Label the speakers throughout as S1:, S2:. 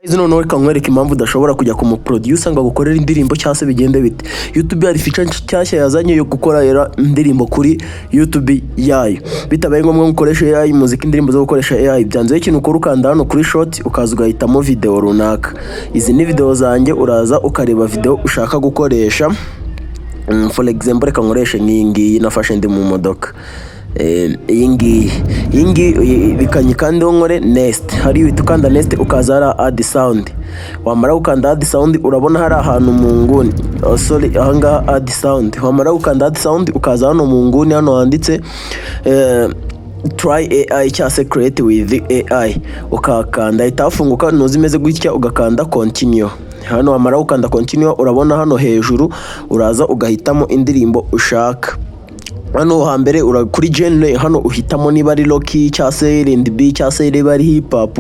S1: Izi noneho reka nkwereke impamvu udashobora kujya ku muproducer ngo agukorere indirimbo cyangwa se bigende bite. YouTube hari feature nshyashya yazanye yo gukora indirimbo kuri YouTube yayo, bitabaye ngombwa ngo ukoreshe AI muziki. Indirimbo zo gukoresha AI byanzeho, ikintu ukora, ukanda hano kuri short, ukaza ugahitamo video runaka. Izi ni video zanjye, uraza ukareba video ushaka gukoresha. For example, reka nkoreshe nk'iyi ngiyi nafashe ndi mu modoka. Iyi ngiyi bikanyikandeho, nkore next. Hariya uhita ukanda next, ukaza hari add sound. Wamara gukanda add sound, urabona hari ahantu mu nguni. Oh, sorry, ahangaha add sound. Wamara gukanda add sound, ukaza hano mu nguni, hano handitse try AI cyangwa se create with AI, ukakanda, ahita hafunguka ntuzi imeze gutya, ugakanda continue hano. Wamara gukanda continue, urabona hano hejuru uraza ugahitamo indirimbo ushaka. Hano hambere kuri genre, hano uhitamo niba ari rock cyangwa se R&B cyangwa se niba ari hip hop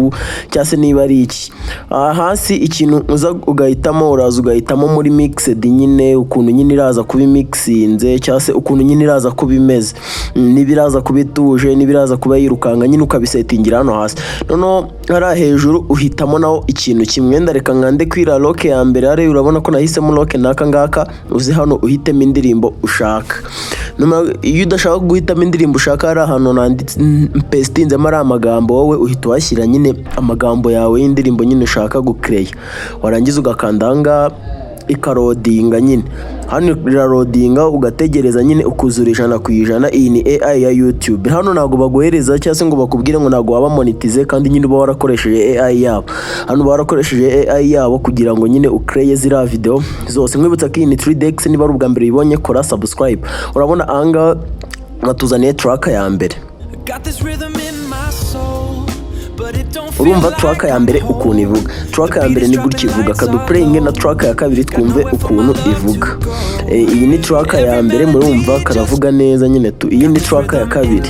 S1: cyangwa se niba ari iki. Aha hasi ikintu uza ugahitamo, uraza ugahitamo muri mixed nyine, ukuntu nyine iraza kuba imixinze cyangwa se ukuntu nyine iraza kuba imeze. Niba iraza kuba ituje, niba iraza kuba yirukanka, nyine ukabisetingira hano hasi. Noneho hariya hejuru uhitamo naho ikintu kimwe. Wenda reka nkande kuri rock ya mbere hariya, urabona ko nahisemo rock n'aka ngaka. Uzi hano uhitemo indirimbo ushaka. Iyo udashaka guhitamo indirimbo ushaka, hari ahantu nanditse mpesitinzemo ari amagambo, wowe uhita uhashyira nyine amagambo yawe y'indirimbo nyine ushaka gukereya. Warangiza ugakanda aha ngaha, ikarodinga nyine. Hano irarodinga, ugategereza nyine, ukuzura 100%. Iyi ni AI ya YouTube. Hano ntabwo baguhereza cyangwa se ngo bakubwire ngo ntabwo waba monetize, kandi nyine uba warakoresheje AI yabo. Hano uba warakoresheje AI yabo kugira ngo nyine ukreye ziriya video zose. Nkwibutsa ko iyi ni 3DX. Niba ari ubwa mbere uyibonye, kora subscribe. Urabona aha ngaha batuzaniye track ya mbere.
S2: Got this rhythm in my soul.
S1: Urumva track ya mbere ukuntu ivuga? Track ya mbere ni gutya ivuga. Kadupureyinge na track ya kabiri, twumve ukuntu ivuga. Iyi ni track ya mbere, murumva karavuga neza nyine tu. Iyi ni track ya kabiri.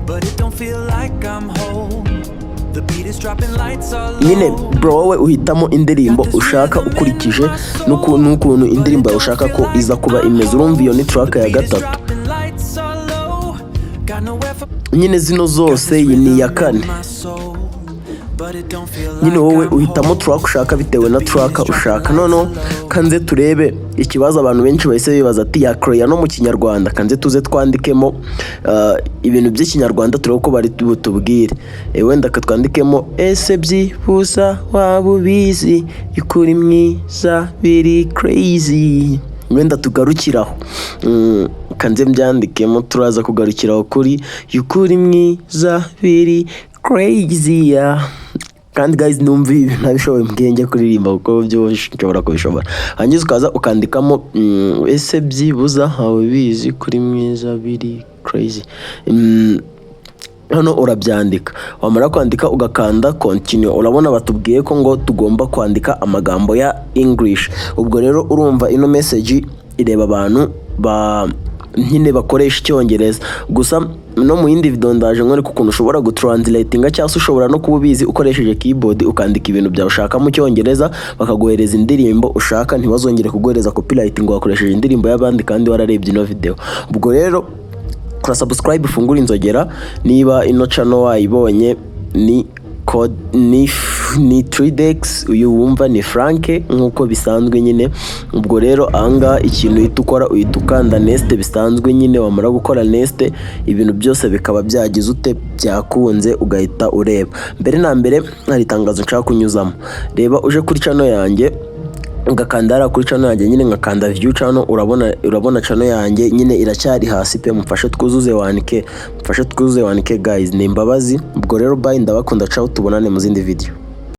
S2: But it don't feel like I'm home. The beat is dropping, lights are
S1: Nyine
S2: low.
S1: bro, wowe uhitamo indirimbo ushaka ukurikije n'ukuntu indirimbo yawe ushaka ko iza kuba imeze. Urumva iyo ni track ya gatatu.
S2: Dropping, lights are low. Got nowhere for
S1: Nyine zino zose, iyi ni iya kane.
S2: my soul. But it don't feel
S1: Nyine wowe
S2: like I'm
S1: uhitamo track ushaka bitewe na track ushaka. Noneho kanze turebe ikibazo abantu benshi bahise bibaza ati: "Yakoreya no mu Kinyarwanda?" Kanze tuze twandikemo ibintu by'Ikinyarwanda, turebe uko bari butubwire. Wenda katwandikemo: "Ese byibuza waba ubizi ikuri mwiza biri crazy?" Wenda tugarukiraho. Kanze mbyandikemo, turaza kugarukiraho kuri "yukuri mwiza biri crazy", yeah. Kandi guys, numva ibi ntabishoboye, mbwenge kuririmba kuko byo nshobora kubishobora. Hanyuma ukaza ukandikamo "Ese byibuza waba ubizi kuri mwiza biri crazy?" Hano urabyandika, wamara kwandika ugakanda continue. Urabona batubwiye ko ngo tugomba kwandika amagambo ya English. Ubwo rero urumva ino message ireba abantu ba nyine bakoresha Icyongereza gusa. No mu yindi video ndaje nkwereka ukuntu ushobora gutranslatinga, cyangwa se ushobora no kuba ubizi, ukoresheje keyboard ukandika ibintu byawe ushaka mu Cyongereza, bakaguhereza indirimbo ushaka, ntibazongere kuguhereza copyright ngo wakoresheje indirimbo y'abandi kandi wararebye ino video. Ubwo rero kora subscribe, ufungure inzogera. Niba ino channel wayibonye, ni code ni 3dex, uyu wumva ni Frank nk'uko bisanzwe nyine. Ubwo rero ahangaha ikintu uhita ukora, uhita ukanda next bisanzwe nyine. Wamara gukora next, ibintu byose bikaba byagize ute? Byakunze. Ugahita ureba. Mbere na mbere hari itangazo nshaka kunyuzamo. Reba, uje kuri channel yanjye, ugakanda hariya kuri channel yanjye nyine, ngakanda view channel, urabona channel yanjye nyine iracyari hasi pe. Mufashe twuzuze 1K, mufashe twuzuze 1K guys, ni imbabazi. Ubwo rero bye, ndabakunda, ciao, tubonane mu zindi video.